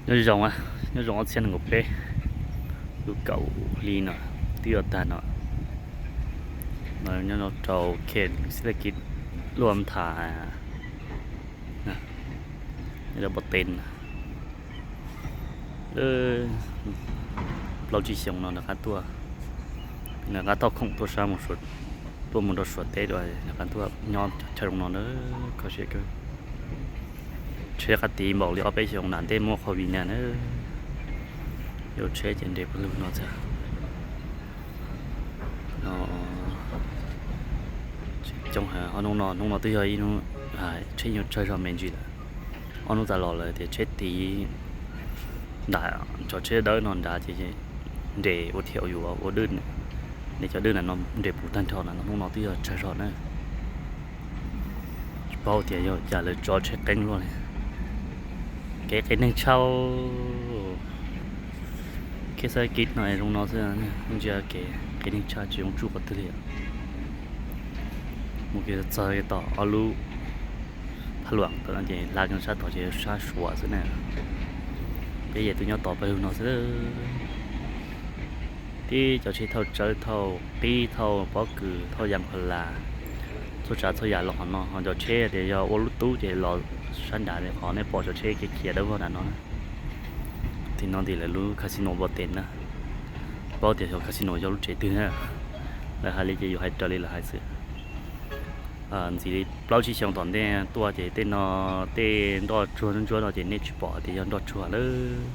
Nyob zoo, nyob zoo ob txhiab nees nkaum peb, lub kaum hli no twb yuav tag no, no nyob rau khe xib tag kis luaj nthav, nyob rau Npau Tes, plaub tsib xyoos no nws qab tuaj, nws qab toj khoom tuaj sab, tuaj mus rau Suav teb dua, nws qab tuaj nyob chaw zoo no na, kho siab kawg. Tsheb qab tiv npaum li ob peb xyoos nram ntej muaj qhov vim na na, yuav tsheb ces nres pawg lug no xwb. Coob heev, ob hnub no, hnub no twb yog ib hnub tsheb yuav tsawg zog me ntsis lawm. Ob hnub tas los lawm tias tsheb tiv nram, cov tsheb dawb no nrad ces nres ua thiab yuav ua dwj, nej cov dwj na no nres puv tag nrho na, hnub no twb yog tsawg zog na. Tsis paub tias yog cas lawv tso tsheb qeeb luaj li. Kev qias neeg tshaj. Khe xab kis no zoo no xwb, ntsia kev qias neeg tshaj tsis zoo tsuj qhov twg li. Mus kiag txog tom ob lub phab luam tom no ces hla kiag sab tod ces sab Suav xwb na. Peb ces twb nyob tos pawg lug no xwb. Tib cov tsheb thauj tsawb, thauj qib, thauj pob kws, thauj yas pha las, txhua tsav txhua yam los qhov no. Ho cov tsheb tias yog ua lub tub ces los sab nrad, qhov nej pom cov tsheb khiav khiav dawb vog nram no. Tim no tim lawv lub casino Npau Tes na. Paub tias xyov casino yog lub tsev twg na, lawv hais li ces yus hais raws li lawv hais xwb. Ntxiv li plaub tsib xyoos tom ntej tuaj ces tej no, tej nroj tsuag ntsuab no ces nej tsis pom tias yog nroj tsuag lawm.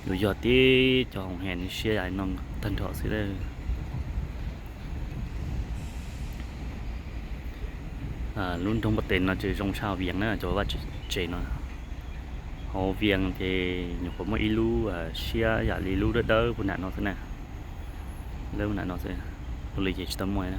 Yuav yog tib cov hoos hees siab yam no tag nrho xwb lawm. Lub nroog Npau Tes no ces zoo tshaj Vias na, cov vaj tsev no. Hauv Vias ces nyuam qhuav muaj ib lub siab yam li lub dawb dawb puag nram no xwb na. Lub nram no xwb, ua li ces tsis tau muaj.